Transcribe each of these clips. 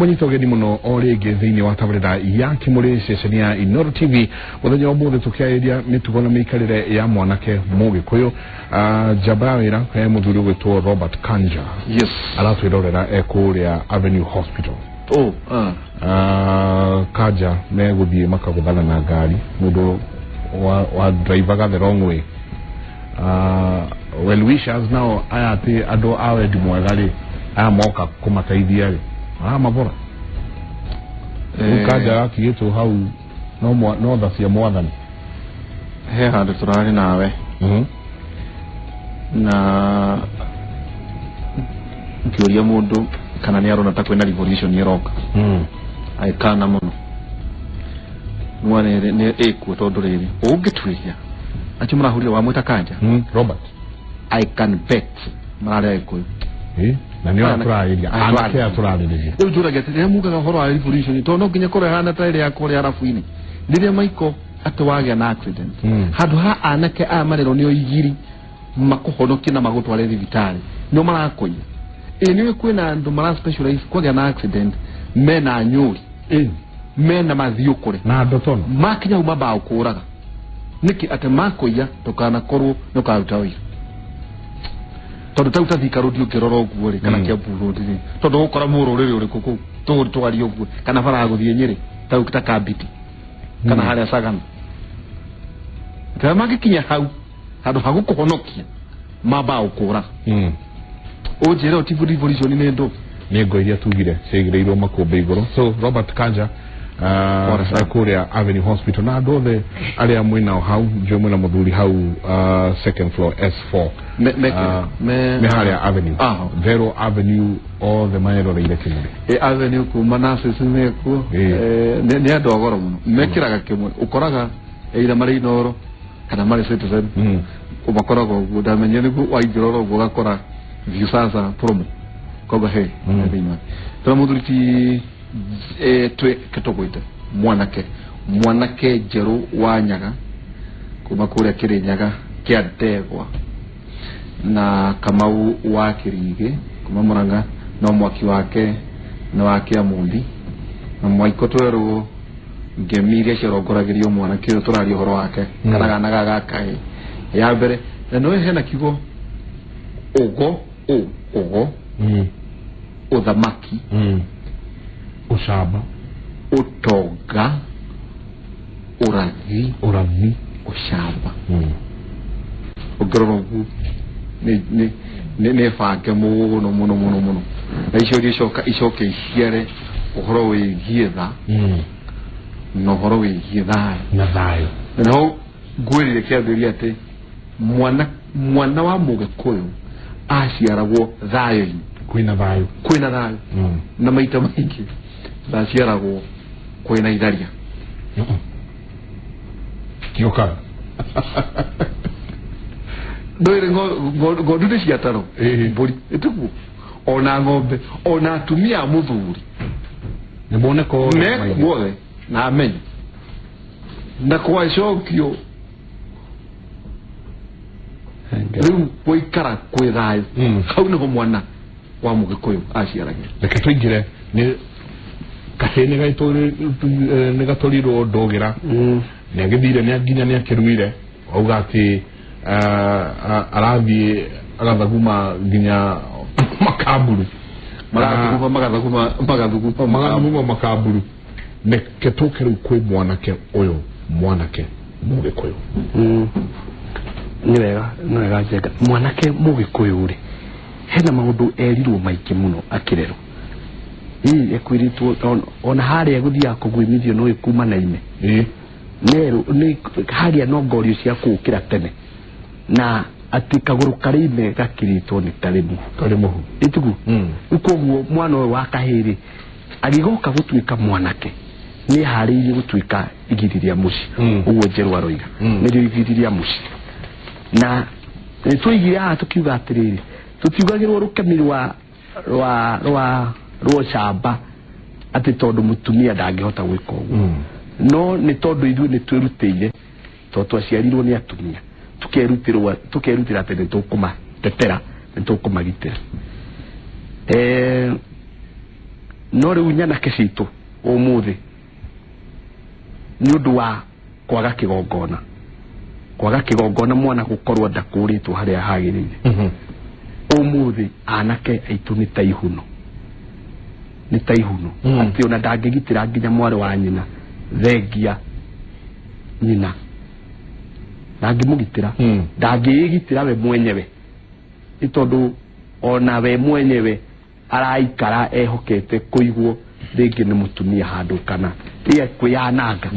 Ndamũnyita ũgeni mũno o rĩngĩ thĩinĩ wa tabarĩra ya Kĩmũrĩ ceceni ya Inooro TV. Mũthenya wa ũmũthĩ tũkĩarĩria mĩtugo na mĩikarĩre ya mwanake Mũgĩkũyũ. Njamba ya wĩra he mũthuri ũgwĩtwo Robert Kanja. Yes. Aratwĩrorera e kũrĩa Avenue Hospital. Oh, ah. Kanja megũthiĩ makagũthana na ngari, mũndũ wa drivaga the wrong way. Well wishers nao aya atĩ andũ a wendi mwega rĩ, aya moka kũmateithia rĩ, maramabora. Rĩu Kanja gatigĩtwo hau no tha cia Mwathani. He handũ tũrarĩ nawe na ngĩũria mũndũ kana nĩ arona ta kwĩna revolution ĩroka. Agĩkana mũno mwana nĩ ĩkuo, tondũ rĩrĩ ũngĩtuĩria acio marahũrire wamwĩta Kanja. Robert. I can bet mararĩ Agĩkũyũ. Na nĩo tũrarĩria, anake aya tũrarĩrĩria. Rĩu njũragia atĩ rĩrĩa mugaga ũhoro wa revolution, tondũ no nginya korwo ĩhana ta ĩrĩa ya kũrĩa arabu-inĩ, rĩrĩa maiko atĩ wagĩa na accident, handũ ha anake aya marerwo nĩo igiri makũhonokie na magũtware thibitarĩ, nĩo marakũiya. Ĩ nĩũĩ kwĩna andũ mara specialize kwagĩa na accident, mena nyũri, mena mathiũkũre na ndotono, makinya hau mambaga gũkũraga nĩkĩ atĩ makũiya ndũkanakorwo nĩ ũkaruta ũira, tondũ tau ta Thika Road ũngĩrora ũguo rĩ, kana Kiambu Road rĩ, tondũ ũgũkora mũrũrĩrĩ ũrĩkũ kũu tũgũtwaria ũguo, kana bara ya gũthiĩ Nyĩrĩ tau ta Kambiti kana harĩa Sagana, rĩrĩa mangĩkinya hau handũ ha gũkũhonokia mambaga gũkũraga. Ũnjĩre ũtibu revolution nĩ ndũ? Nĩ ngo iria tugire ciaigĩrĩirwo makũmbĩ igũrũ. So Robert Kanja Pole sana. kũrĩa Avenue Hospital na andũ othe arĩa mwĩnao hau, njũĩ mwĩna mũthuri hau, second floor S4. Me nĩ harĩa Avenue. Ah, okay. Vero Avenue, othe mareroreire Kĩmũrĩ. Ĩ Avenue kuma nurses mekuo. Nĩ andũ a goro mũno mekĩraga kĩmwe, ũkoraga either marĩ Inooro kana marĩ Citizen. Ũmakoraga ũguo, ndamenya nĩguo waingĩra oro ũguo ũgakora Viusasa promo koguo he thĩinĩ wake. Tũna mũthuri ti twĩ tũgwĩte mwanake njerũ wa Nyaga kuma kũrĩa Kĩrĩnyaga kĩa Ndegwa na Kamau wa Kĩrigĩ kuma Mũrang'a, no mwaki wake nĩ wa Kĩamundi na mwaiko twerwo ngemi iria ciarongoragĩrio mwanake ũyũ tũraria ũhoro wake kana gana ga gakaĩ ya mbere, na nĩwe hena kiugo ũgo, ũgo, ũthamaki, ũcamba, ũtonga, ũrathi, ũrathi, ũcamba. Ũngĩrora ũguo nĩ bange mũno mũno mũno mũno, na icio iria icoka icoke iciare ũhoro wĩgiĩ tha na ũhoro wĩgiĩ thayũ. Na thayũ. Na nĩho ngwĩrire kĩambĩrĩria atĩ mwana wa Mũgĩkũyũ aciaragwo thayũ-inĩ. Kwĩna thayũ. Kwĩna thayũ. Na maita maingĩ ndaciaragwo kwĩna itharia. Kĩũkaga. Ndũĩrĩ ng'ondu nĩ ciataro, mbũri ĩtiguo, ona ng'ombe, ona atumia a mũthuri nĩ moneko. Mekuothe na amenye na kwacokio rĩu gũikara kwĩ thayũ. Hau nĩho mwana wa Mũgĩkũyũ aciaragĩra. Reke tũingĩre nĩ kahĩĩ nĩ gatũrirwo ndũgĩra, nĩ agĩthire nĩ nginya nĩ akĩruire, auga atĩ arathiĩ agathaguma nginya makamburu. Magathuguma, magathuguma, magathuguma. Magathuguma makamburu. Reke tũke rĩu kwĩ mwanake ũyũ, mwanake Mũgĩkũyũ. Nĩ wega, nĩ wega Njenga. Mwanake Mũgĩkũyũ rĩ, hena maũndũ erirwo maingĩ mũno akĩrerwo. Ii ekwĩrĩtwo ona harĩa gũthiaga kũgwĩmithio no ĩkuma na ime. Nerũ nĩ harĩa no ngorio cia kũũkĩra tene na atĩ kagũrũ karĩ ime gakirĩtwo nĩ karĩ mũhu. Karĩ mũhu. Ĩtiguo. Rĩu koguo mwana ũyũ wa kahĩĩ rĩ, agĩgoka gũtuĩka mwanake nĩ eharĩirie gũtuĩka igiri rĩa mũciĩ. Ũguo Njerũ aroiga. Nĩrĩo igiri rĩa mũciĩ, na nĩ twaigire haha tũkiuga atĩrĩrĩ, tũtiugagĩrwo rũkemi rwa ũcamba atĩ tondũ mũtumia ndangĩhota gwĩka ũguo, no nĩ tondũ ithuĩ nĩ twĩrutĩire, tondũ twaciarirwo nĩ atumia, tukerutĩrwo tukerutĩra atĩ nĩ tũkũmatetera, nĩ tũkũmagitĩra. No rĩu nyanake citũ ũmũthĩ nĩ ũndũ wa kwaga kĩgongona, kwaga kĩgongona mwana gũkorwo ndakũrĩtwo harĩa hagĩrĩire. Ũmũthĩ anake aitũ nĩ ta ihuno, nĩ ta ihuno. Atĩ ona ndangĩgitĩra nginya mwarĩ wa nyina, thengia nyina ndangĩmũgitĩra. Ndangĩĩgitĩra we mwenyewe, nĩ tondũ ona we mwenyewe araikara ehokete kũigwo rĩngĩ nĩ mũtumia handũ kana ĩe kwĩyananga.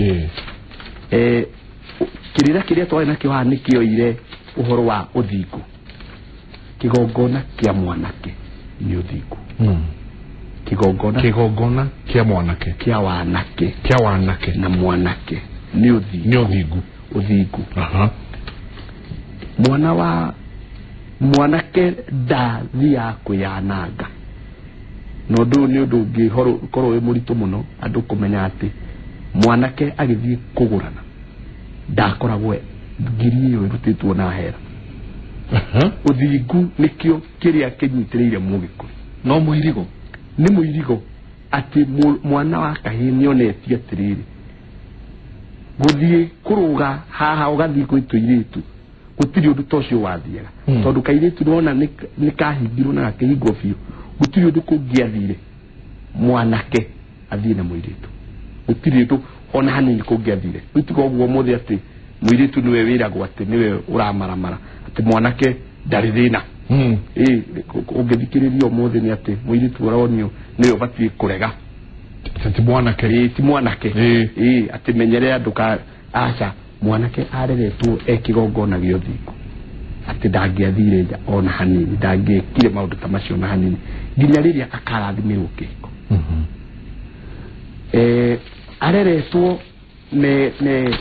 Kĩrĩra kĩrĩa twarĩ nakĩo haha nĩkĩoire ũhoro wa ũthingu. Kĩgongona kĩa mwanake nĩ ũthingu. Kĩgongona Kĩgongona kĩa mwanake, kĩa wanake, kĩa wanake na mwanake nĩ ũthingu. Nĩ ũthingu. Ũthingu. Aha. Mwana wa mwanake ndathiaga kwĩyananga, na ũndũ ũyũ nĩ ũndũ ũngĩkorwo wĩ mũritũ mũno andũ kũmenya atĩ mwanake agĩthiĩ kũgũrana ndakoragwo ngiri ĩyo ĩrutĩtwo na hera. Ũthingu nĩkĩo kĩrĩa kĩnyitĩrĩire Mũgĩkũyũ. No mũirigo. Nĩ mũirigo atĩ mwana wa kahĩĩ nĩonetie atĩrĩrĩ, gũthiĩ kũrũga haha ũgathiĩ gwĩ tũirĩtu gũtirĩ ũndũ ta ũcio wathiaga. Tondũ kairĩtu nĩwona nĩ kahingirwo na gakĩhingwo biũ, gũtirĩ ũndũ kũngĩathire mwanake athiĩ na mũirĩtu, gũtirĩ ũndũ ona hanini kũngĩathire. Rĩu tiga ũguo ũmũthĩ atĩ mũirĩtu nĩwe wĩragwo atĩ nĩwe ũramaramara, atĩ mwanake ndarĩ thĩna. Ĩ ũngĩthikĩrĩria ũmũthĩ nĩ atĩ mũirĩtu ũronio nĩwe ũbatiĩ kũrega. Ti mwanake. Ĩ ti mwanake. Ĩ atĩ menyere andũ ka aca, mwanake areretwo e kĩgongona gĩa ũthingu atĩ ndangĩathire nja ona hanini, ndangĩekire maũndũ ta macio ona hanini nginya rĩrĩa akarathimĩrwo kĩhiko. Areretwo me me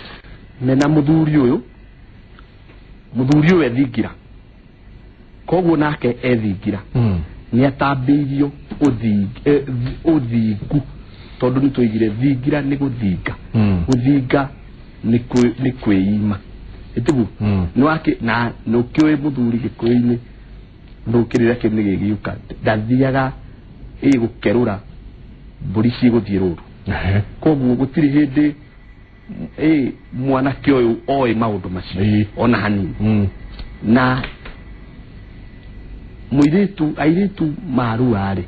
mena mũthuri ũyũ, mũthuri ũyũ ethingira, koguo nake ethingira. Nĩ atambĩirio ũthingu, tondũ nĩ tũigire thingira nĩ gũthinga. Gũthinga nĩ kwĩima ĩtiguo. Nĩ wake na nĩ ũkĩũĩ mũthuri Gĩkũyũ-inĩ nũkĩrĩra kĩu nĩ gĩgĩũka, ndathiaga ĩ gũkerũra mbũri cigũthiĩ rũru. Koguo gũtirĩ hĩndĩ ĩ mwanake ũyũ oĩ maũndũ macio ona hanini. Na mũirĩtu, airĩtu marua-rĩ,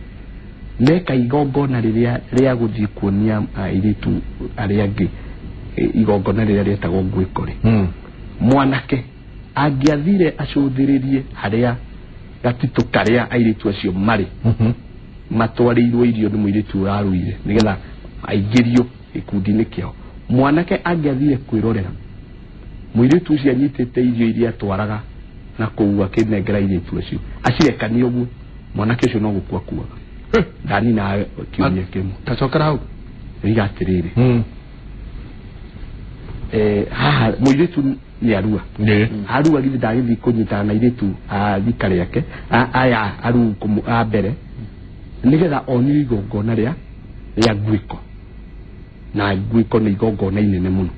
meka igongona rĩrĩa rĩa gũthiĩ kuonia airĩtu arĩa angĩ, igongona rĩrĩa rĩetagwo ngwĩko-rĩ, mwanake angĩathire acũthĩrĩrie harĩa gatitũ karĩa airĩtu acio marĩ matwarĩirwo irio nĩ mũirĩtu ũraruire nĩgetha aingĩrio gĩkundi-inĩ kĩao, mwanake angĩathire kwĩrorera mũirĩtu ũcio anyitĩte irio iria atwaraga na kũu akĩnengera airĩtu acio acirekanie ũguo, mwanake ũcio no gũkua kuaga, ndanina kiumia kĩmwe. Tacokera hau. Riga atĩrĩrĩ, haha mũirĩtu nĩ arua. Arua githĩ ndagĩthiĩ kũnyitana na airĩtu a rika rĩake aya aru a mbere nĩgetha onio igongona rĩa nguĩko, na nguĩko nĩ igongona inene mũno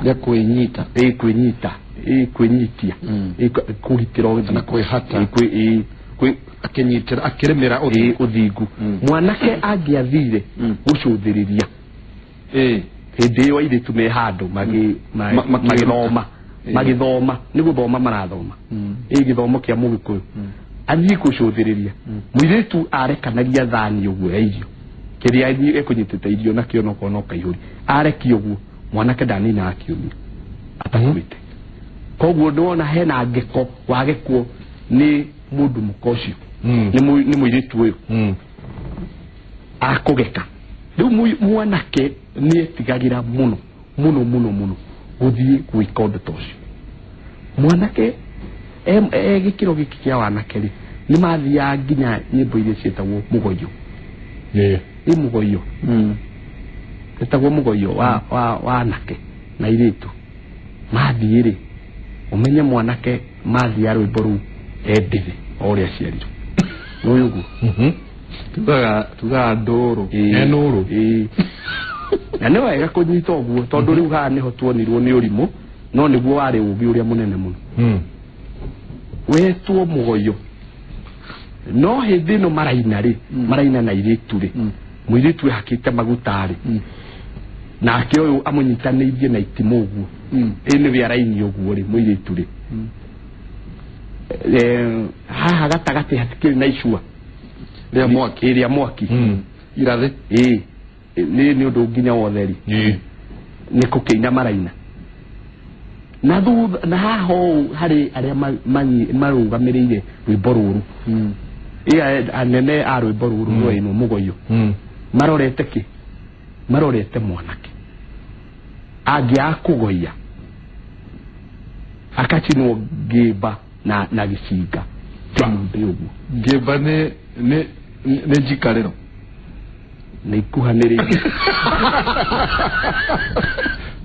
rĩa kwĩnyita. Ĩ kwĩnyita, ĩ kwĩnyitia, ĩ kũgitĩra ũthingu. Kana kwĩhata. Ĩ ĩ akĩnyitĩra akĩrĩmĩra ĩ ũthingu. Mwanake angĩathire gũcũthĩrĩria hĩndĩ ĩyo airĩtu me handũ magĩthoma, magĩthoma nĩ gũthoma marathoma, ĩ gĩthomo kĩa Mũgĩkũyũ, athiĩ gũcũthĩrĩria mũirĩtu arekanagia thani ũguo ya irio kĩrĩa ekũnyitĩte irio nakĩo nokorwo no kaihũri, arekia ũguo mwanake ndaninaga kiumia atakuĩte. Koguo nĩwona hena ngĩko wagĩkwo nĩ mũndũ mũka ũcio, nĩ mũirĩtu ũyũ akũgeka. Rĩu mwanake nĩ etigagĩra mũno mũno mũno mũno gũthiĩ gwĩka ũndũ ta ũcio. Mwanake e gĩkĩro gĩkĩ kĩa wanake rĩ, nĩ mathiaga nginya nyĩmbo iria ciĩtagwo mũgoyo. Ĩ mũgoyo ĩtagwo mũgoyo wa anake na airĩtu mathiĩ rĩ, ũmenye mwanake mathiaga rwĩmbo rũu endĩthĩ o ũrĩa aciarirwo nĩ ũguo. Tugaga ndũrũ. Nũrũ. Na nĩ wega kũnyita ũguo tondũ rĩu haha nĩho tuonirwo nĩ ũrimũ, no nĩguo warĩ ũũgĩ ũrĩa mũnene mũno. Wetwo mũgoyo No hĩndĩ ĩno maraina rĩ, maraina na airĩtu rĩ, mũirĩtu ehakĩte maguta rĩ, nake ũyũ amũnyitanĩirie na itimũ ũguo, ĩ nĩwe araini ũguo rĩ, mũirĩtu rĩ, haha gatagatĩ hatikĩrĩ na icua rĩa mwaki. Ĩ, rĩa mwaki. Irathĩ. Ĩ, nĩ ũndũ nginya wa ũtheri. Nĩ kũkĩina maraina na thutha na haha ũũ harĩ arĩa marũgamĩrĩire rwĩmbo rũrũ. Ĩ, anene a rwĩmbo rũrũ rwainwo mũgoyo, marorete kĩ? Marorete mwanake angĩaga kũgoia akacinwo ngĩmba na gĩcinga kĩmũndĩ ũguo. Ngĩmba nĩ njikarĩro. Nĩ ikuhanĩrĩirie.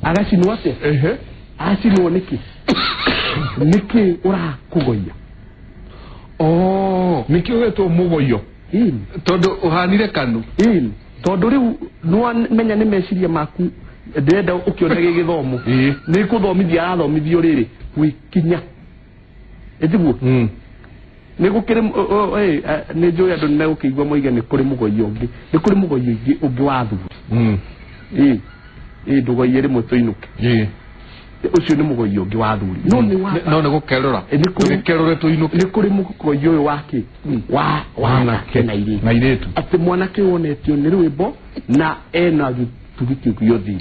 Agacinwo atĩa? Acinwo nĩkĩ? Nĩkĩ ũrakũgoia? Oh. Nĩkĩo wetwo mũgoio. Ĩni. Tondũ ũhanire kanu. Ĩni, tondũ rĩu nĩwamenya nĩ meciria maku ndĩrenda ũkĩone gĩ gĩthomo. Nĩ kũthomithia arathomithio rĩrĩ gwĩkinya, ĩtiguo? Nĩ gũkĩrĩ nĩ njũĩ andũ nĩ megũkĩigua moige nĩ kũrĩ mũgoio ũngĩ, nĩ kũrĩ mũgoio ingĩ ũngĩ wa athuri. Ĩ ĩ, ndũgoiye rĩmwe tũinũke. Ũcio nĩ mũgoio ũngĩ wa athuri, no nĩ wa No nĩ gũkerũra. Ĩ, nĩ kũrĩ- Tũgĩkerũre tũinũke. Nĩ kũrĩ mũgoio ũyũ wa kĩ wa anake na airĩtu. Na airĩtu. Atĩ mwanake wonetio nĩ rwĩmbo na ena gĩtugi kĩu gĩa ũthingu.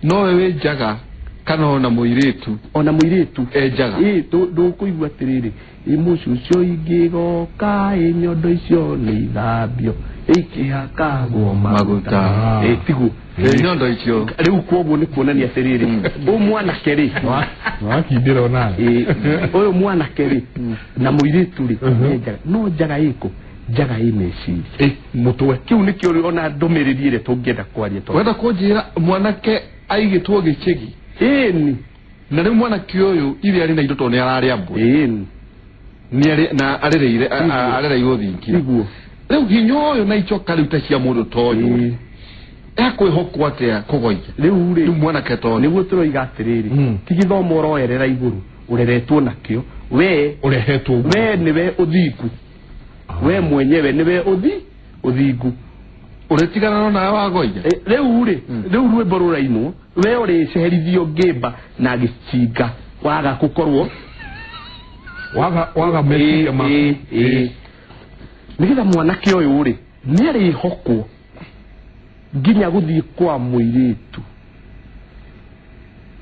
Nowe wĩ njaga kana ona mũirĩtu? Ona mũirĩtu. E njaga. Ĩ, ndũkũigua atĩrĩrĩ, ĩ mũcucio ingĩgoka, ĩ nyondo icio nĩ ithambio ikĩhakagwo maguta. Maguta. Ĩ tiguo? Ĩ nyondo icio. Rĩu koguo nĩ kuonania atĩrĩrĩ, ũyũ mwanake rĩ, Wakindĩra onawe. Ĩ, ũyũ mwanake rĩ na mũirĩtu rĩ nĩ njaga, no njaga ĩkũ? Njaga ĩ meciria. Ĩ, mũtwe. Kĩu nĩkĩo ona ndũmĩrĩri ĩrĩa tũngĩenda kwaria tondũ Wenda kũnjĩra mwanake aigĩtwo gĩchĩgi? Ĩni. Na rĩu mwanake ũyũ ithe arĩ na indo tondũ nĩ ararĩa mbwe. Ĩni. Nĩ arĩ na arĩrĩire arereirwo thingira. Nĩguo. Rĩu hinya ũyũ na icoka rĩu ta cia mũndũ ta ũyũ ekwĩhokwo atĩa kũgoia? Rĩu rĩ, Rĩu mwanake ta ũyũ nĩguo tũroiga atĩrĩrĩ, ti gĩthomo ũroerera igũrũ, ũreretwo nakĩo we. Ũrehetwo ũguo. We nĩwe ũthingu, we mwenyewe nĩwe ũthingu. Ũrĩtigana nawe wagoia. E, rĩu rĩ, rĩu rwĩmbo rũrainwo, we ũrĩceherithio ngĩmba na gĩcinga waga gũkorwo Waga meciria maku. Ĩ, ĩ. Nĩgetha mwanake ũyũ rĩ nĩ arĩhokwo nginya gũthiĩ kwa mũirĩtu,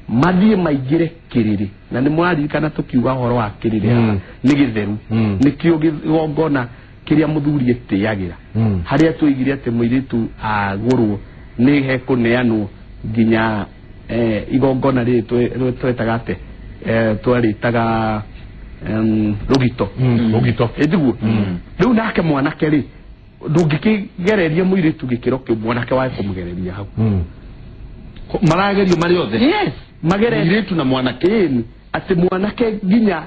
mathiĩ maingĩre kĩrĩrĩ, na nĩ mũraririkana tũkiuga ũhoro wa kĩrĩrĩ haha, nĩ gĩtheru. Nĩkĩo kĩgongona kĩrĩa mũthuri etĩagĩra, harĩa tũigire atĩ mũirĩtu agũrwo nĩ hekũneanwo nginya igongona rĩrĩ twetaga atĩ twarĩtaga rũgito. Rũgito. Ĩtiguo? Rĩu nake mwanake rĩ, ndũngĩkĩgereria mũirĩtu gĩkĩro kĩu, mwanake wae kũmũgereria hau. Maragerio marĩ othe? Yes, magere Mũirĩtu na mwanake. Ĩni, atĩ mwanake nginya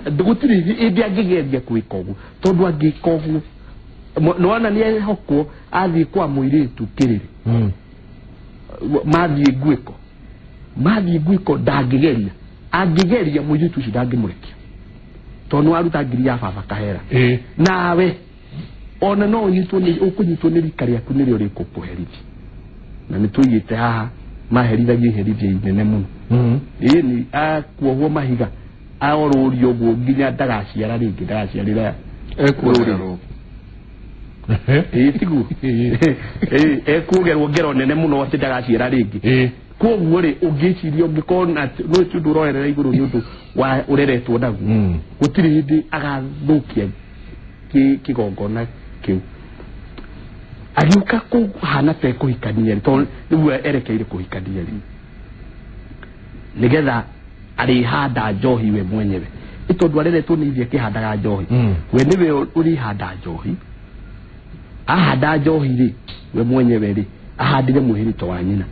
gũtirĩ hĩndĩ angĩgeria gwĩka ũguo, tondũ angĩka ũguo nĩwona nĩ ehokwo athiĩ kwa mũirĩtu kĩrĩrĩ, mathiĩ nguĩko, mathiĩ nguĩko, ndangĩgeria. Angĩgeria, mũirĩtu ũcio ndangĩmũrekia, tondũ nĩ waruta ngiri ya baba kahera. Nawe ona no ũnyitwo nĩ ũkũnyitwo nĩ rika rĩaku nĩrĩo rĩkũkũherithia, na nĩ tũigĩte haha maherithagia iherithia inene mũno. Ĩni, akuohwo mahiga, aorũrio ũguo nginya ndagaciara rĩngĩ, ndagaciarĩra. Ekuogerwo. Ĩ tiguo? Ĩ, ekuogerwo ngero nene mũno atĩ ndagaciara rĩngĩ. Koguo rĩ, ũngĩciria ũngĩkorwo na no ti ũndũ ũroerera igũrũ, nĩ ũndũ wa ũreretwo naguo. Gũtirĩ hĩndĩ agathũkia kĩgongona kĩu agĩũka kũhana ta ekũhikania rĩ, tondũ nĩguo erekeire kũhikania rĩ, nĩgetha arĩhanda njohi we mwenyewe. Ĩ tondũ areretwo nĩ ithe akĩhandaga njohi, we nĩwe ũrĩhanda njohi. Ahanda njohi rĩ, we mwenyewe rĩ, ahandire mwĩhĩrĩto wa nyina.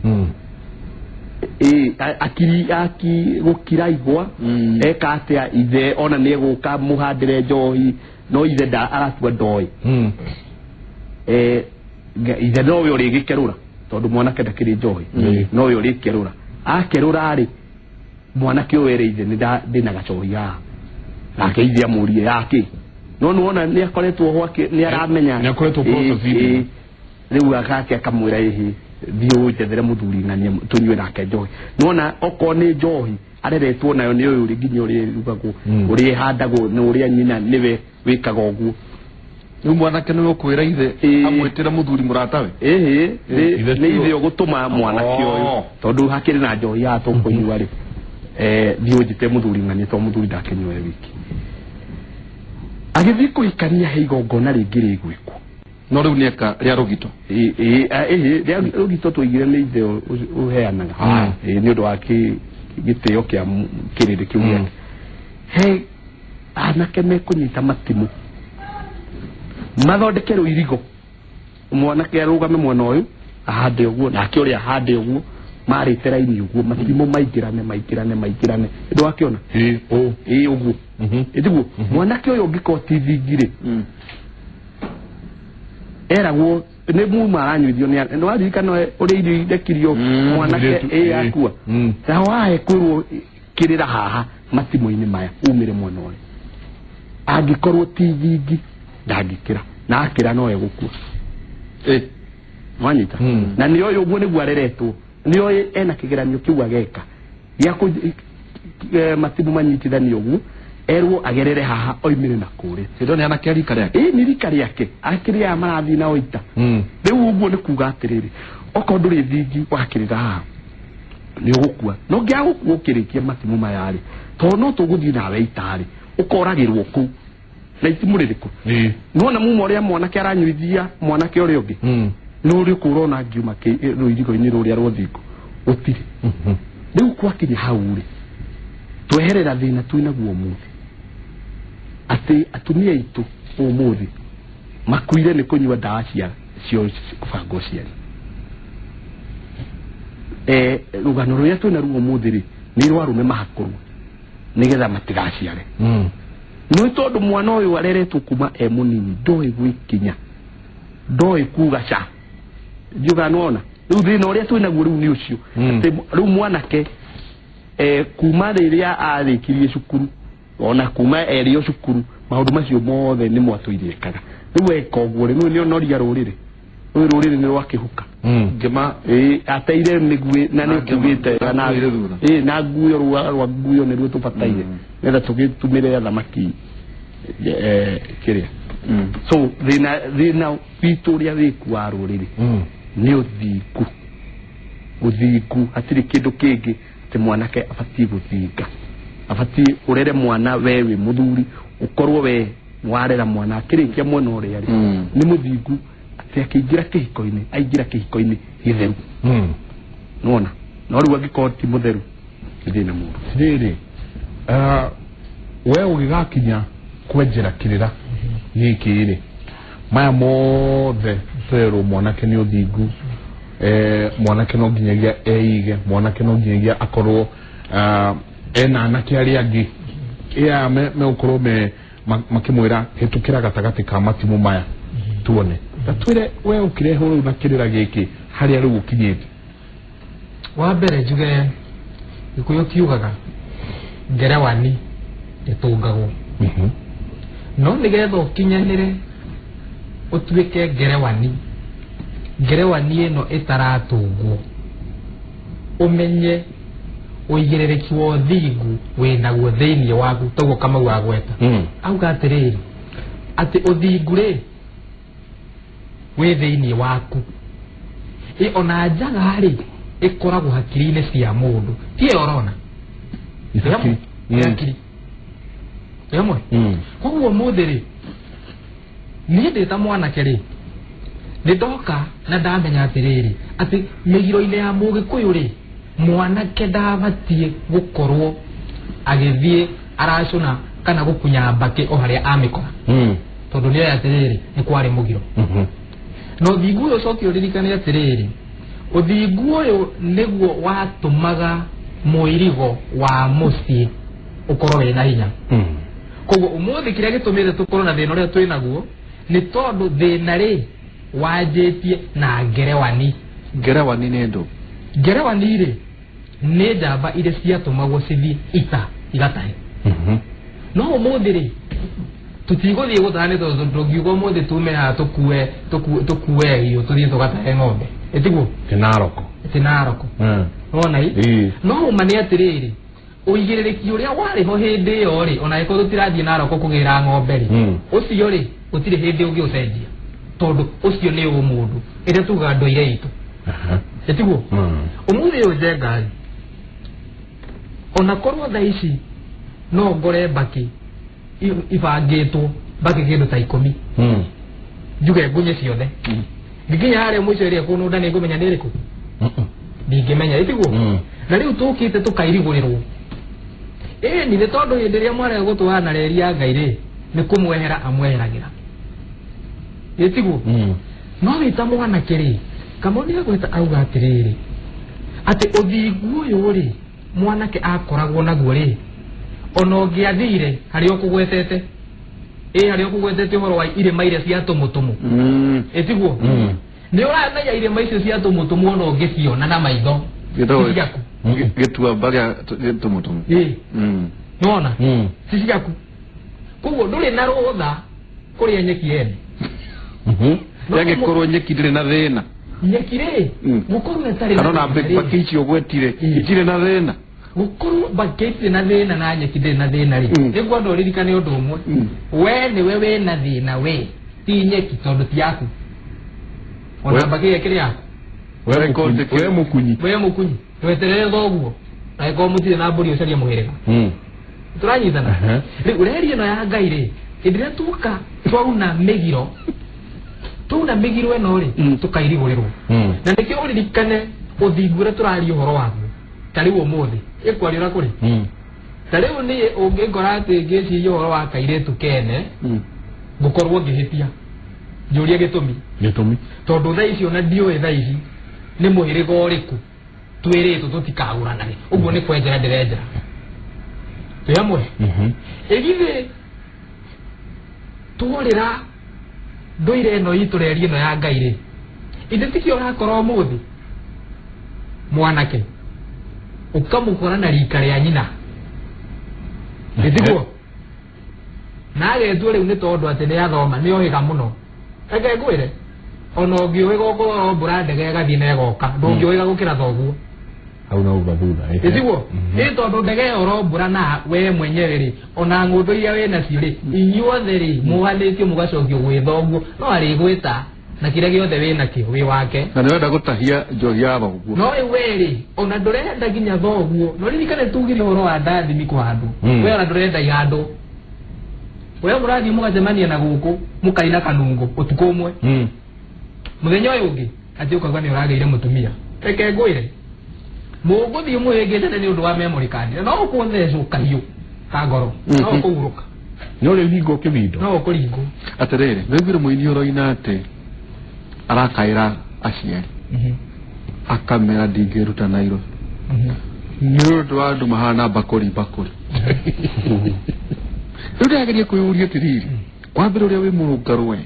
Ĩ, akiri aki gũkira igwa. Eka atĩa? Ithe ona nĩ egũka mũhandĩre njohi, no ithe nda aratua ndoĩ. Ithe nowe ũrĩgĩkerũra, tondũ mwanake ndakĩrĩ njohi. Nowe ũrĩkerũra. Akerũra rĩ, mwanake ũyũ ere ithe, nĩ ndĩna gacohi haha, nake ithe amũrie yakĩ. No nĩwona nĩ akoretwo ho nĩ aramenya. Nĩ akoretwo process-inĩ. Rĩu agake akamwĩra ĩhĩ thiĩ ũnjethere mũthuri ng'ania tũnyue nake njohi. Nĩwona okorwo nĩ njohi areretwo nayo nĩ ũyũ nginya ũrĩa ĩrugagwo, ũrĩa ĩhandagwo, na ũrĩa nyina nĩwe wĩkaga ũguo. Rĩu mwanake nĩwe ũkwĩra ithe amwĩtĩre mũthuri mũratawe. Ĩhĩ, nĩ ithe ũgũtũma mwanake ũyũ tondũ hakĩrĩ na njohi haha tũkũnyua rĩ, thiĩ ũnjĩte mũthuri ng'ania tondũ mũthuri ndakĩnyua e wiki. Agĩthiĩ kũhikania he igongona rĩngĩ rĩgwĩkwo. No rĩu nĩ eka rĩa rũgito. Ĩhĩ, rĩa rũgito twaigire nĩ ithe ũheanaga. Nĩ ũndũ wa gĩtĩo kĩa kĩrĩndĩ kĩu gĩake. He anake mekũnyita matimũ mathondeke rũirigo, mwanake arũgame mwena ũyũ ahande ũguo nake ũrĩa ahande ũguo, marĩte raini ũguo, matimũ maingĩrane maingĩrane maingĩrane. Ndwakĩona? Ĩ ũguo. Ĩtiguo mwanake ũyũ ũngĩkorwo ti thingi rĩ, eragwo nĩ muma aranyuithio nĩ nĩwaririkana ũrĩa irio irekirio mwanake ĩ akua. Naho haha kwĩrwo kĩrĩra haha matimũ-inĩ maya umĩre mwena ũyũ, angĩkorwo ti thingi ndangĩkĩra, na akĩra no egũkua. Wanyita? Na nĩ oĩ ũguo nĩguo areretwo, nĩ oĩ ena kĩgeranio kĩu ageka gĩa matimũ manyitithanio ũguo, erwo agerere haha oimĩre na kũrĩa. Hĩndĩ nĩ anake a rika rĩake. Ĩ nĩ rika rĩake, akĩrĩ aya marathiĩ nao ita. Rĩu ũguo nĩ kuga atĩrĩrĩ, okorwo ndũrĩ thingi wakĩrĩra haha nĩ ũgũkua, no ngĩaga gũkua ũkĩrĩkia matimũ maya rĩ, tondũ no tũgũthiĩ nawe ita rĩ, ũkoragĩrwo kũu na itimũ rĩrĩkũ. Nĩwona muma ũrĩa mwanake aranyuithia mwanake ũrĩa ũngĩ, nĩ ũrĩ ũkũrona ngiuma rũirigo-inĩ rũrĩa rwa thingo gũtirĩ. Rĩu gwakinya hau rĩ, tweherera thĩna twĩnaguo ũmũthĩ atĩ atumia aitũ ũmũthĩ makuire nĩ kũnyua ndawa cia cio kũbanga ũciari. Rũgano rũrĩa twĩnaruo ũmũthĩ rĩ, nĩ rwa arũme mahakũrwo nĩgetha matigaciare. Nĩ tondũ mwana ũyũ areretwo kuma e mũnini, ndoĩ gwĩkinya, ndoĩ kuga ca. Ndiũga nĩwona rĩu thĩna ũrĩa twĩnaguo rĩu nĩ ũcio. Atĩ rĩu mwanake kuma rĩrĩa arĩkirie cukuru, ona kuma erĩo cukuru, maũndũ macio mothe nĩ mwatũire ekaga. Rĩu eka ũguo rĩ, nĩ onoria rũrĩrĩ rũrĩ rũrĩrĩ nĩ rwakĩhuka. Ngĩma Ateire mĩguĩ na nĩ ũkiugĩte na nguyo rwa nguyo nĩruo tũbataire nĩgetha tũgĩtumĩre athamaki kĩrĩa. So thĩna witũ ũrĩa wĩku wa rũrĩrĩ nĩ ũthingu. Ũthingu, hatirĩ kĩndũ kĩngĩ atĩ mwanake abatiĩ gũthinga, abatiĩ ũrere mwana we wĩ mũthuri, ũkorwo we warera mwana akĩrĩkia mwena ũrĩa rĩ nĩ mũthingu, atĩ akĩingĩra kĩhiko-inĩ aingĩra kĩhiko-inĩ gĩtheru. Nĩwona? No rĩu angĩkorwo ti mũtheru nĩ thĩna mũru. Rĩrĩ, we ũgĩgakinya kwenjera kĩrĩra gĩkĩ rĩ, maya mothe twerwo mwanake nĩ ũthingu, mwanake no nginyagia eige, mwanake no nginyagia akorwo ena anake arĩa angĩ aya megũkorwo makĩmwĩra hĩtũkĩra gatagatĩ ka matimũ maya tuone. Ta twĩre we ũkĩrehwo rĩu na kĩrĩra gĩkĩ harĩa rĩu ũkinyĩte. Wa mbere njuge Gĩkũyũ kiugaga ngerewani ĩtũngagwo, no nĩgetha ũkinyanĩre ũtuĩke ngerewani, ngerewani ĩno ĩtaratũngwo, ũmenye ũigĩrĩrĩki wa ũthingu wĩnaguo thĩinĩ waku, toguo Kamau agweta. Auga atĩrĩrĩ, atĩ ũthingu rĩ wĩ thĩinĩ waku, ĩ ona njaga rĩ ĩkoragwo hakiri-inĩ cia mũndũ, ti ĩyo ũrona nĩ hakiri ĩmwe. Koguo ũmũthĩ rĩ, niĩ ndĩ ta mwanake rĩ, nĩ ndoka na ndamenya atĩrĩrĩ, atĩ mĩgiro-inĩ ya mũgĩkũyũ rĩ, mwanake ndabatiĩ gũkorwo agĩthiĩ aracũna kana gũkunya mbakĩ o harĩa amĩkora, tondũ nĩ oĩ atĩrĩrĩ nĩ kwarĩ mũgiro. Na ũthingu ũyũ ũcoke ũririkane atĩrĩrĩ, ũthingu ũyũ nĩguo watũmaga mũirigo wa mũciĩ ũkorwo wĩna hinya. Koguo ũmũthĩ kĩrĩa gĩtũmĩte tũkorwo na thĩna ũrĩa twĩ naguo nĩ tondũ thĩna rĩ wanjĩtie na ngerewani. Ngerewani nĩ ndũ? Ngerewani rĩ nĩ njamba iria ciatũmagwo cithiĩ ita igatahe. No ũmũthĩ rĩ, Tũtigũthiĩ gũtaha nĩ tondũ tũngiuga ũmũthĩ tume haha tũkue tũkue irio tũthiĩ tũgatahe ng'ombe, ĩtiguo? Ti Naroko. Ti Naroko. Wona i? Ĩĩ. No ũma nĩ atĩrĩrĩ, ũigĩrĩrĩki ũrĩa warĩ ho hĩndĩ ĩyo rĩ, ona angĩkorwo tũtirathiĩ Naroko kũgĩra ng'ombe rĩ, ũcio rĩ gũtirĩ hĩndĩ ũngĩũcenjia, tondũ ũcio nĩ ũmũndũ ĩrĩa tugaga ndũire itũ. Ĩtiguo? Ũmũthĩ ũyũ Njenga rĩ, ona korwo thaa ici no ngore mbakĩ ibangĩtwo mbakĩ kĩndũ ta 10, njuge ngunye ciothe, nginya harĩa mũico ĩrĩa ĩkũnũnda nĩ ngũmenya nĩ ĩrĩkũ? Ndingĩmenya, ĩtiguo? Na rĩu tũkĩte tũkairigũrĩrwo ĩni nĩ tondũ hĩndĩ ĩrĩa mwarega gũtwara na reri ya Ngai rĩ, nĩ kũmwehera amweheragĩra, ĩtiguo? No wĩ ta mwanake rĩ, Kamau nĩ agweta auga atĩrĩrĩ, atĩ ũthingu ũyũ rĩ mwanake akoragwo naguo rĩ, ona ũngĩathire harĩa ũkũgwetete, ĩ harĩa ũkũgwetete ũhoro wa irĩma iria cia tũmũtũmũ, ĩtiguo? Nĩ ũramenya irĩma icio cia tũmũtũmũ ona ũngĩciona na maitho ti ciaku. Gĩtuamba gĩa tũmũtũmũ. Ĩ, nĩwona ti ciaku, koguo ndũrĩ na rũtha kũrĩa nyeki ene. Yangĩkorwo nyeki ndĩrĩ na thĩna. Nyeki rĩ, gũkorwo ĩtarĩ kana na ona thĩna rĩ, mbakĩ icio ũgwetire itirĩ na thĩna. Gũkorwo mbakĩ itirĩ na thĩna na nyeki ndĩrĩ na thĩna rĩ, nĩguo andũ ũririkane ũndũ ũmwe, we nĩwe wĩna thĩna, we ti nyeki, tondũ ti yaku ona mbakĩ ĩyo ĩkĩrĩ yaku. We mũkunyi. We mũkunyi. We mũkunyi, tweterere thoguo, angĩkorwo mũtirĩ na mbũri ũcarie mũhĩrĩga. Tũranyitana? Rĩu reri ĩno ya Ngai rĩ, hĩndĩ ĩrĩa tuoka twauna mĩgiro, twauna mĩgiro ĩno rĩ, tũkairigũrĩrwo. Na nĩkĩo ũririkane ũthingu ũrĩa tũraria ũhoro waguo ta rĩu ũmũthĩ ĩkwaria ũrĩa kũrĩ. Ta rĩu niĩ ũngĩngora atĩ ngĩciria ũhoro wa kairĩtu kene, ngũkorwo ngĩhĩtia, njũrie gĩtũmi. Gĩtũmi. Tondũ thaa ici ona ndiũĩ thaa ici nĩ mũhĩrĩga ũrĩkũ twĩrĩtwo tũtikagũranage, ũguo nĩ kwenjera ndĩrenjera twĩ hamwe. Ĩgithĩ tworĩra ndũire ĩno itũ, reri ĩno ya Ngai rĩ, ithe tikĩo ũrakora ũmũthĩ mwanake ũkamũkora na rika rĩa nyina, ĩtiguo? Na agetwo rĩu nĩ tondũ atĩ nĩ athoma, nĩ ohiga mũno. Reke ngwĩre, ona ũngĩũhĩga ũkorwo mbura ndege ĩgathiĩ na ĩgoka, ndũngĩũhĩga gũkĩra thoguo. Hau no uga thutha. Ĩtiguo? Ĩ tondũ ndege ĩyo ũrombũra na we mwenyewe rĩ, ona ng'ũndũ iria wĩ nacio rĩ, inyuothe rĩ muohanĩtio mũgacokio gwĩ thoguo, no arĩgwĩta na kĩrĩa gĩothe wĩ nakĩo wĩ wake. Na nĩwenda gũtahia njohi ya thoguo. No rĩu we rĩ, ona ndũrenda nginya thoguo, no ririkane tugire ũhoro wa ndathimi kũhandwo. We ona ndũrenda ihandwo, we mũrathiĩ mũgacemania na gũkũ mũkaina kanungo ũtukũ ũmwe, mũthenya ũyũ ũngĩ atĩ ũkauga nĩ ũragĩire mũtumia. Reke ngwĩre, mũgũthiĩ mũhĩngĩcane nĩ ũndũ wa memory card, na no ũkũthecwo kahiũ ka ngoro, no ũkũhurũka. Nĩ ũrĩ hingo kĩbindo. No ũkũringwo. Atĩrĩrĩ, nĩguire mũini ũroina atĩ arakaĩra aciari, akamera ndingĩruta Nairobi nĩ ũndũ wa andũ mahana mbakũri mbakũri. Rĩu ndĩrageria kwĩyũria atĩrĩrĩ, wa mbere ũrĩa wĩ mũrũngarũ we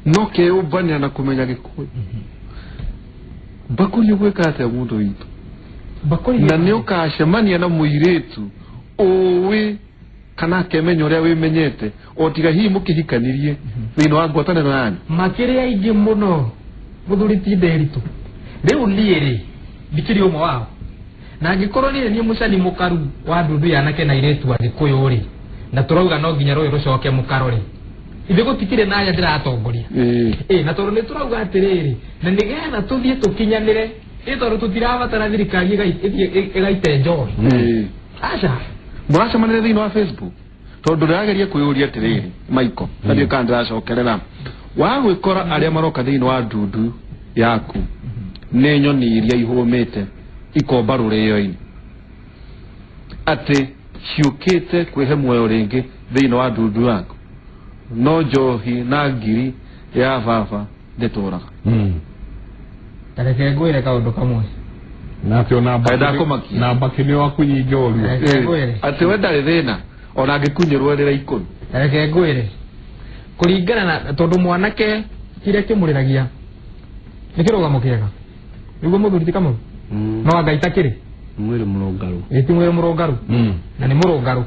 no keyũmbanĩra na kũmenya Gĩkũyũ, mbakũri ũgwĩka atĩa mũndũ witũ? Mbakũri. Na nĩ ũkacemania na mũirĩtu ũĩ kana akemenya ũrĩa wĩmenyete, o tiga hihi mũkĩhikanirie thĩinĩ wa ngwatanĩro yanyu. Makĩrĩ aingĩ mũno, mũthuri ti Nderitu. Rĩu niĩ rĩ, ndikĩrĩ ũmwe wao, na angĩkorwo niĩ niĩ mũcani mũkaru wa ndundu ya anake na airĩtu a Gĩkũyũ rĩ, na tũrauga no nginya rũĩ rũcoke mũkaro rĩ, ithe gũtikĩrĩ na arĩa ndĩratongoria. Ĩ na tondũ nĩ tũrauga atĩrĩrĩ, na nĩgetha tũthiĩ tũkinyanĩre, ĩ tondũ tũtirabatara thirikari ĩthiĩ ĩgaite njohi. Aca. Mũracemanĩria thĩinĩ wa Facebook, tondũ ndĩrageria kwĩyũria atĩrĩrĩ, Michael, na ndiũĩ kana ndĩracokerera wa gwĩkora arĩa maroka thĩinĩ wa ndundu yaku nĩ nyoni iria ihũmĩte ikomba rũrĩo-inĩ, atĩ ciũkĩte kwĩhe muoyo rĩngĩ thĩinĩ wa ndundu yaku, no njohi na ngiri ya baba ndĩtũraga. Reke ngwĩre kaũndũ kamwe. Na atĩ ona Kaĩ ndakũmakia? Na mbakĩ nĩ wakunyi njorua. Reke ngwĩre. Atĩ we ndarĩ thĩna ona angĩkunyĩrwo rĩra 10. Reke ngwĩre, kũringana na tondũ mwanake kĩrĩa kĩmũrĩragia nĩ kĩrũgamo kĩega, nĩguo mũthuri ti Kamau? No anga itakĩrĩ Mwĩrĩ mũrũngarũ. Ĩ ti mwĩrĩ mũrũngaru? Na nĩ mũrũngaru.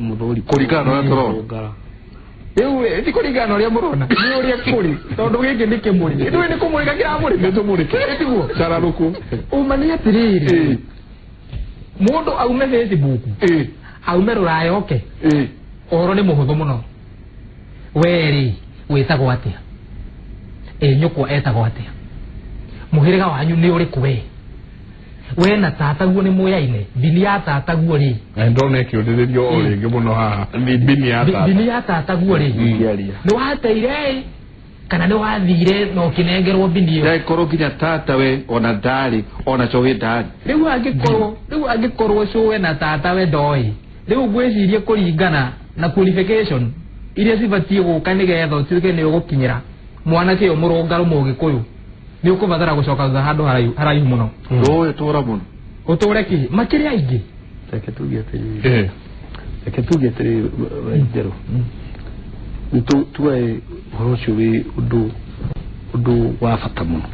Mũthuri Kũringana na ũrĩa tũrona. Mũrũngara. Rĩu ti kũringana na ũrĩa mũrona, nĩ ũrĩa kũrĩ, tondũ gĩkĩ nĩ kĩmũrĩ. Ndũĩ nĩ kũmũrĩka kĩramũrĩka. Nĩ tũmũrĩke. Tiguo. Cararũkũ. Uma nĩ atĩrĩrĩ, mũndũ aume Facebook, aume rũraya oke, ũhoro nĩ mũhũthũ mũno. Werĩ wĩtagwo atĩa? Ĩ nyũkwa etagwo atĩa? Mũhĩrĩga wanyu nĩ ũrĩkũ we? We na tataguo nĩ mũyaine, bini ya tataguo rĩ? Na ndona ĩkĩũrĩrĩrio o rĩngĩ mũno haha. Bini ya tata. Bini ya tataguo rĩ? Nĩ wateire ĩ? Kana nĩ wathire na ũkĩnengerwo bini ĩyo? Ndagĩkorwo nginya tata we ona ndarĩ ona cũĩ ndarĩ. Rĩu angĩkorwo rĩu angĩkorwo cũwe na tata we ndoĩ, rĩu ngwĩciria kũringana na qualification iria cibatiĩ gũka nĩgetha ũtuĩke nĩ ũgũkinyĩra mwanake ũyũ mũrũngarũ mũgĩkũyũ, nĩ ũkũbatara gũcoka thutha handũ haraihu mũno. Ndũĩ tũra mũno. Ũtũre kĩ makĩrĩ aingĩ. Reke tuge atĩrĩrĩ. Reke tuge atĩrĩrĩ Njerũ. Tuoe ũhoro ũcio wĩ ũndũ wa bata mũno.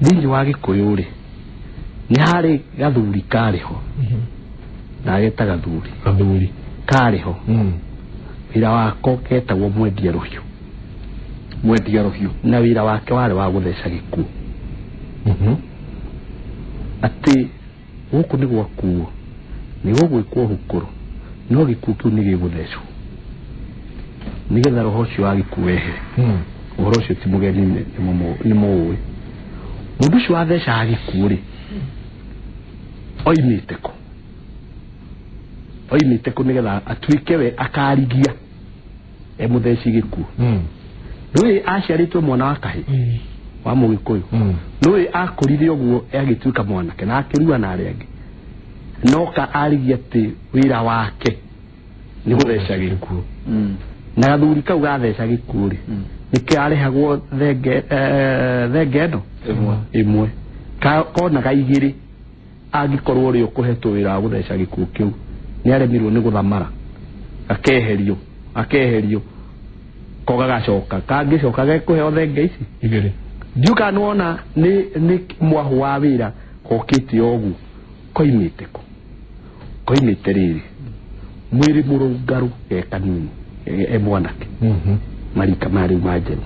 Thĩinĩ wa Gĩkũyũ rĩ, nĩ harĩ gathuri karĩ ho. Na ageta gathuri. Gathuri. Karĩ ho. Wĩra wako ketagwo mwendia rũhiũ. Mwendia rũhiũ. Na wĩra wake warĩ wa gũtheca gĩkuũ. Atĩ gũkũ nĩ gwakuo, nĩ gũgwĩkwo hukũrũ, no gĩkuũ kĩu nĩ gĩgũthecwo nĩgetha roho ũcio wa gĩkuũ wehere. Ũhoro ũcio ti mũgeni, nĩ mũũĩ. Mũndũ ũcio wathecaga gĩkuũ rĩ, oimĩte kũ? Oimĩte kũ nĩgetha atuĩke we akarigia e mũtheci gĩkuũ? Nĩũĩ aciarĩtwo mwana wa kahĩ wa mũgĩkũyũ. Nĩũĩ akũrire ũguo agĩtuĩka mwanake na akĩrua na arĩa angĩ, noka arigia atĩ wĩra wake nĩ gũtheca gĩkuũ. Na gathuri kau gatheca gĩkuũ rĩ, nĩkarĩhagwo thenge thenge ĩno ĩmwe, konaga igĩrĩ angĩkorwo ũrĩa ũkũhetwo wĩra wa gũtheca gĩkuũ kĩu nĩ aremirwo nĩ gũthamara, akeherio akeherio ko gagacoka kangĩcoka gekũheo thenge ici igĩrĩ. Ndiũka nĩwona nĩ mwahũ wa wĩra kokĩte ũguo. Koimĩte kũ? Koimĩte rĩrĩ mwĩrĩ mũrũngarũ ge kanini e mwanake marika ma rĩu ma njeni,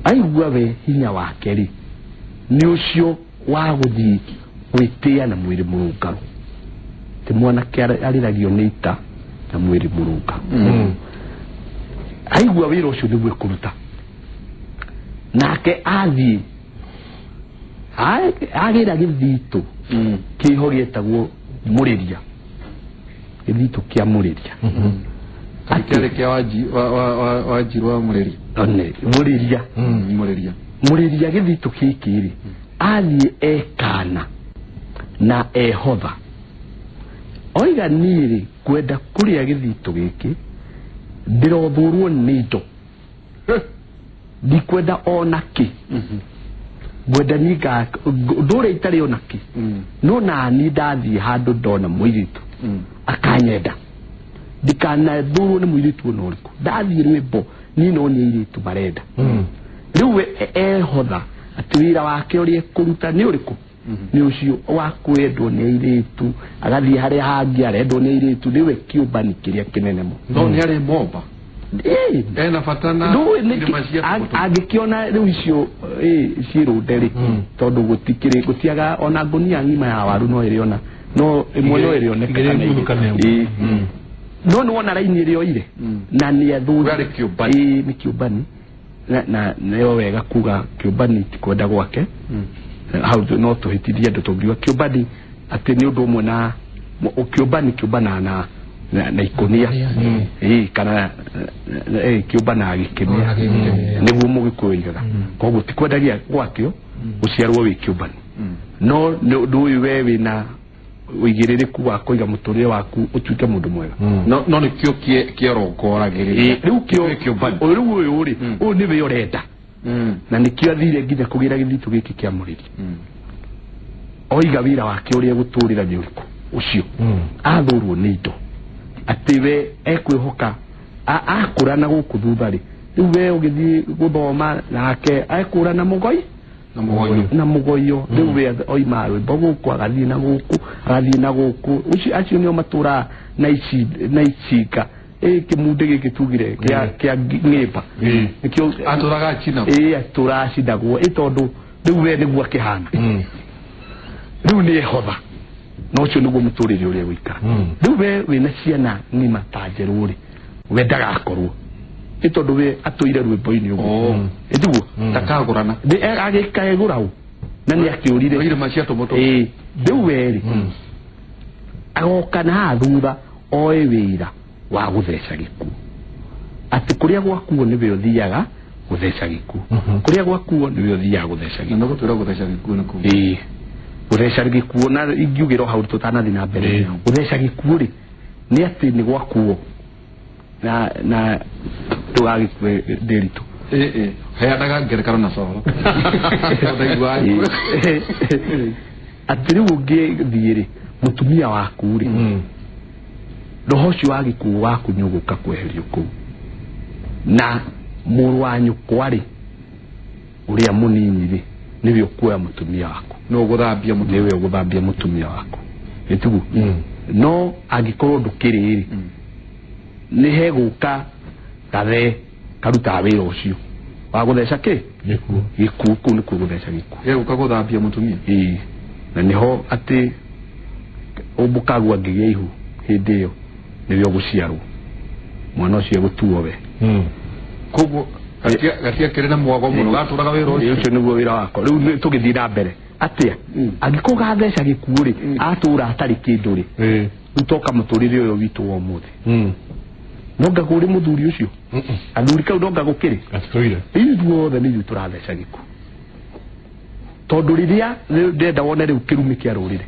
aigua we hinya wake rĩ nĩ ũcio wa gũthiĩ gwĩtĩa na mwĩrĩ mũrũngarũ. Ti mwanake arĩragio nĩ ita na mwĩrĩ mũrũngarũ. Aigua wĩra ũcio nĩguo ekũruta, nake athiĩ agĩra gĩthitũ kĩho gĩetagwo mũrĩria, gĩthitũ kĩa mũrĩria. Kĩarĩ kĩa wanjiru wa mũrĩria. Mũrĩria. Mũrĩria. Mũrĩria gĩthitũ gĩkĩ rĩ, athiĩ ekana na ehotha, oiga niĩ rĩ kwenda kũrĩa gĩthitũ gĩkĩ ndĩrothũrwo nĩ indo, ndikwenda ona kĩ, ngwenda niĩ ndũre itarĩ ona kĩ, no nani ndathiĩ handũ ndona mũirĩtu akanyenda, ndikanathũrwo nĩ mũirĩtu ona ũrĩkũ. Ndathiĩ rwĩmbo niĩ no nĩ airĩtu marenda. Rĩu we ehotha atĩ wĩra wake ũrĩa ekũruta nĩ ũrĩkũ? Nĩ ũcio wa kwendwo nĩ airĩtu, agathiĩ harĩa hangĩ arendwo nĩ airĩtu. Nĩwe kĩũmbani kĩrĩa kĩnene mũno. No nĩ arĩ momba ena bata na angĩkĩona rĩu icio ciĩrũnde rĩ, tondũ gũtikĩrĩ gũtiaga ona ngũnia ng'ima ya waru no ĩrĩona no ĩmwe no ĩrĩoneka. No nĩ wona raini ĩrĩa oire na nĩ athuri nĩ kĩũmbani na nĩyo wega kuga kĩũmbani ti kwenda gwake. Hau no tũhĩtithie andũ tũngiuga kĩũmbani atĩ nĩ ũndũ ũmwe na kĩũmbani kĩũmbanaga na ikũnia kana kĩũmbanaga gĩkĩmĩa, nĩguo mũgĩkũyũ oigaga. Koguo ti kwendagia gwakĩo gũciarwo wĩ kĩũmbani, no nĩ ũndũ ũyũ we wĩna ũigĩrĩrĩku wa kũiga mũtũrĩre waku ũtuĩke mũndũ mwega. No nĩkĩo kĩorongoragĩrĩria rĩu kĩo kĩũmbani. Rĩu ũyũ rĩ, ũyũ nĩwe ũrenda na nĩkĩo athire nginya kũgĩra gĩthitũ gĩkĩ kĩa mũrĩri. Oiga wĩra wake ũrĩa gũtũrĩra nĩ ũrĩkũ ũcio athũrwo nĩ indo, atĩ we ekwĩhoka akũra na gũkũ thutha rĩ, rĩu we ũgĩthiĩ gũthoma nake ekũra na mũgoi na mũgoyo. Rĩu we oima rwĩmbo gũkũ agathiĩ na gũkũ agathiĩ na gũkũ. Ũcio acio nĩo matũraga na ici na icinga Ä kä mundä gä kä tugire kä a ngä mba nĩkĩo. Atũraga China. Ä atũracinagwo ä tondũ rĩu we nĩguo akĩhana. Rĩu nĩ ehotha na ũcio nĩguo mũtũrĩre ũrĩa gũikara. Rĩu we wĩna ciana ng'ima ta njerũ rĩ, we ndagakorwo ĩ tondũ we atũire rwĩmbo-inĩ ũguo. Oh. Ĩtiguo. Ndakagũrana. Agĩkaegũra ũ na nĩ akĩũrire. Irĩma cia tũmũtũ. Ĩ rĩu we rĩ, agoka na haha thutha oe wĩra wa gũtheca gĩkuũ, atĩ kũrĩa gwakuo nĩwe ũthiaga gũtheca gĩkuũ. Kũrĩa gwakuo nĩwe ũthiaga gũtheca Na gĩkuũ. nĩ gũtwĩra gũtheca gĩkuũ nĩ kuo. Ĩĩ, gũtheca gĩkuũ, na ingiugĩra o hau tũtanathiĩ na mbere, gũtheca gĩkuũ rĩ, nĩ atĩ nĩ gwakuo na ndũgagĩkue ndĩritũ. Ĩ ĩ, heanaga ngerekano na coro. Ndaigua. Atĩ rĩu ũngĩthiĩ rĩ, mũtumia waku rĩ, roho ũcio wa gĩkuũ waku nĩ ũgũka kweherio kũu, na mũrũ wa nyũkwa rĩ, ũrĩa mũnini rĩ, nĩwe ũkuoya mũtumia waku. Nĩ ũgũthambia mũtumia. Nĩwe ũgũthambia mũtumia waku, ĩtiguo? No angĩkorwo ndũkĩrĩ rĩ, nĩ hegũka gathee karutaga wĩra ũcio wa gũtheca kĩ? Gĩkuũ. Gĩkuũ. Kũu nĩkuo gũtheca gĩkuũ. Gĩgũka gũthambia mũtumia. Ĩĩ, na nĩho atĩ ũmbũkagwo angĩgĩa ihu hĩndĩ ĩyo nĩwe ũgũciarwo, mwana ũcio egũtuo we. Koguo gatiakĩrĩ na mwago mũno, gatũraga wĩra Ĩĩ, ũcio. Ũcio nĩguo wĩra wakwa. Rĩu tũgĩthiĩ na mbere atĩa? Angĩkorwo gatheca gĩkuũ rĩ, atũra atarĩ kĩndũ rĩ, rĩu toka mũtũrĩre ũyũ witũ wa ũmũthĩ, no ngagũrĩ mũthuri ũcio, athuri kau no ngagũkĩrĩ. Gatitũire. Ithuothe nĩ ithuĩ tũratheca gĩkuũ, tondũ rĩrĩa rĩu ndĩrenda wone rĩu kĩrumi kĩa rũrĩrĩ,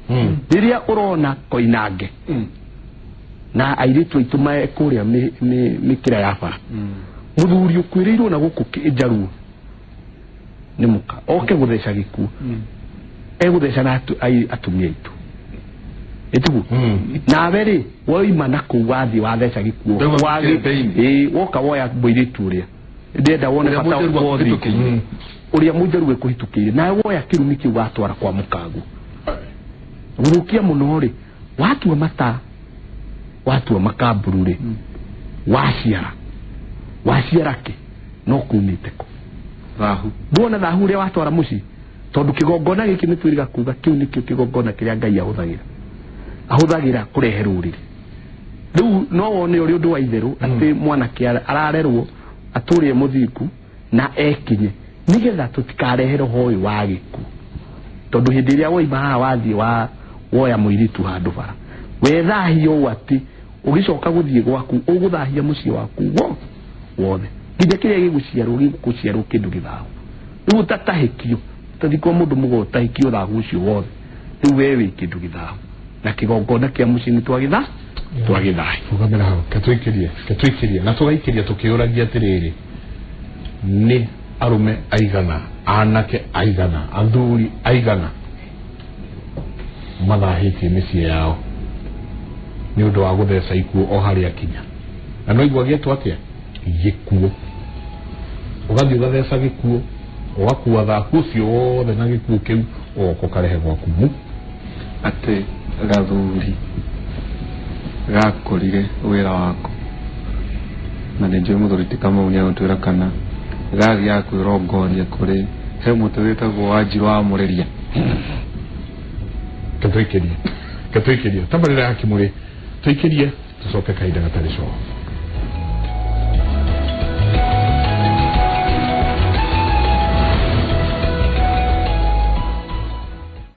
rĩrĩa ũrona koinange na airĩtu aitũ mae kũrĩa mĩkĩra ya bara, mũthuri ũkuĩrĩirwo na gũkũ njaruo nĩ mũka oke gũtheca gĩkuũ, egũtheca na atumia aitũ, ĩtiguo? Nawe rĩ, woima na kũu wathiĩ watheca gĩkuũ. Ndauma mĩkĩra-inĩ. Ĩĩ, woka woya mũirĩtu ũrĩa ndĩrenda wone Ũrĩa bata mũnjaruo wa ũthingu. akũhĩtũkĩire. Ũrĩa mũnjaruo ekũhĩtũkĩire, nawe woya kĩrumi kĩu watwara kwa mũkagu gũthũkia mũno rĩ, watua mata, watua makamburu rĩ, waciara waciara kĩ no kumĩte kũ? Thahu. Ndwona thahu ũrĩa watwara mũciĩ, tondũ kĩgongona gĩkĩ nĩ twĩrĩga kuga kĩu nĩkĩo kĩgongona kĩrĩa Ngai ahũthagĩra kũrehe rũrĩrĩ. Rĩu no wone ũrĩ ũndũ wa itherũ atĩ mwanake ararerwo atũrĩe mũthingu na ekinye nĩgetha tũtikarehe roho ũyũ wa gĩkuũ, tondũ hĩndĩ ĩrĩa woima haha wathiĩ wa woya mũirĩtu handũ bara wethahia ũũ atĩ ũgĩcoka gũthiĩ gwaku ũgũthahia mũciĩ waku wothe nginya kĩrĩa gĩgũciarwo gĩgũciarwo kĩndũ gĩthahu. Rĩu ũtatahĩkio, ũtathiĩ kwa mũndũ mũgo ũtahĩkio thahu ũcio wothe, rĩu we wĩ kĩndũ gĩthahu na kĩgongona kĩa mũciĩ nĩ twagĩthahi. Rũgamĩra hau, ketũikĩrie na tũgaikĩria tũkĩũragia atĩrĩrĩ, nĩ arũme aigana, anake aigana, athuri aigana mathahĩtie mĩciĩ yao nĩ ũndũ wa gũtheca ikuũ o harĩa kinya? Na no igua gĩetwo atĩa gĩkuũ, ũgathiĩ ũgatheca gĩkuũ, ũgakua thaku ũcio wothe na gĩkuũ kĩu ũgoka ũkarehe gwaku mu. Atĩ gathuri gakũrire wĩra wako, na nĩ njũĩ mũthuri ti Kamau nĩ agũtwĩra kana gathiaga kwĩrongoria kũrĩ he mũtĩ wĩtagwo Wanjirũ wa Mũrĩria. Ketũikĩrie tabarĩra ya Kĩmũrĩ, tũikĩrie tũcoke kahinda gatarĩ coho.